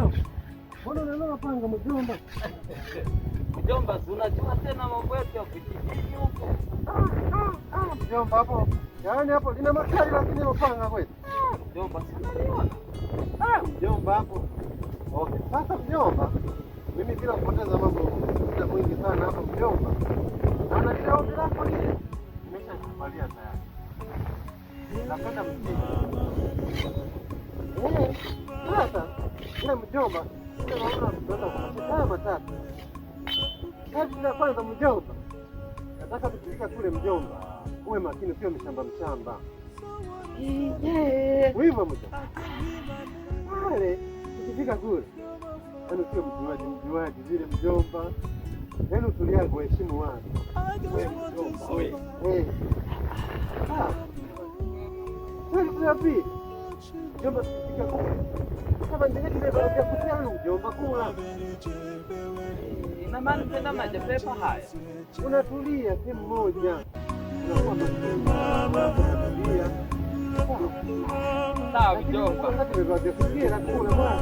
Mjomba. Mbona unaloa panga mjomba? Mjomba, si unajua tena mambo yetu ya vijijini huko. Ah, mjomba hapo. Yaani hapo lina makali lakini hilo panga kweli. Mjomba, si unaliona? Ah, mjomba hapo. Okay, sasa mjomba, mimi bila kupoteza mambo muda mwingi sana hapa mjomba. Naona lile ombi lako lile nimeshakubalia tayari. Napenda mjini. Eh, sasa ila mjomba, ile naona tunaweza kufanya haya matatu. Kazi ya kwanza mjomba, nataka tukifika kule mjomba, uwe makini, sio mshamba mshamba. Hivyo mjomba. Pale tukifika kule, yaani sio mjuaji mjuaji vile mjomba, yaani utulia kuheshimu watu. Wewe mjomba, wewe. Eh. Ah. Sasa ya pili, mjomba, tukifika kule, kama ndege vya kutia mjomba, kula. Ina maana tena majapepa haya. Unatulia sehemu moja, unakuwa makini, unatulia. Sawa mjomba. Wakati vya kutia na kula bwana,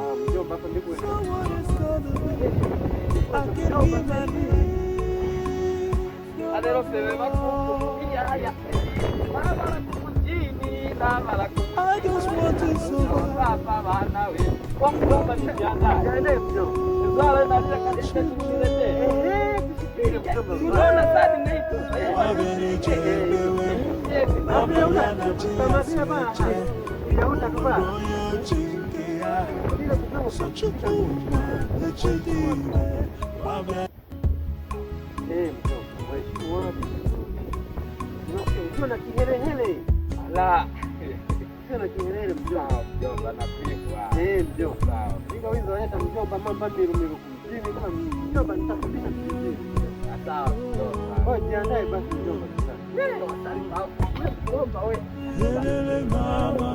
ah, mjomba, hapa ndipo mjomba. Adero sebe bakuku haya. Baba kumjini na mara I just want to survive. Baba bana we. Kwa mjomba nijiandae. Jiandae mjomba. Zala na lile kadesha tusilete. Eh, tusipige mjomba. Unaona sasa ninaitupa. Kamatia bana. Iliauta tu bana. Ile Eh, mjomba, waheshimu watu. Ukiwa na kihelehele, La. ukiwa na kihelehele mjomba. Sawa mjomba, napigwa. Eh, mjomba. Sawa. Inga wizo waleta mjomba mamba miru miru kumjini kama mjomba nitakufundisha kijijini. Sawa mjomba. Kwa hiyo jiandae basi mjomba sasa. Wewe wasalimu hapo. Wewe mjomba wewe. Mama.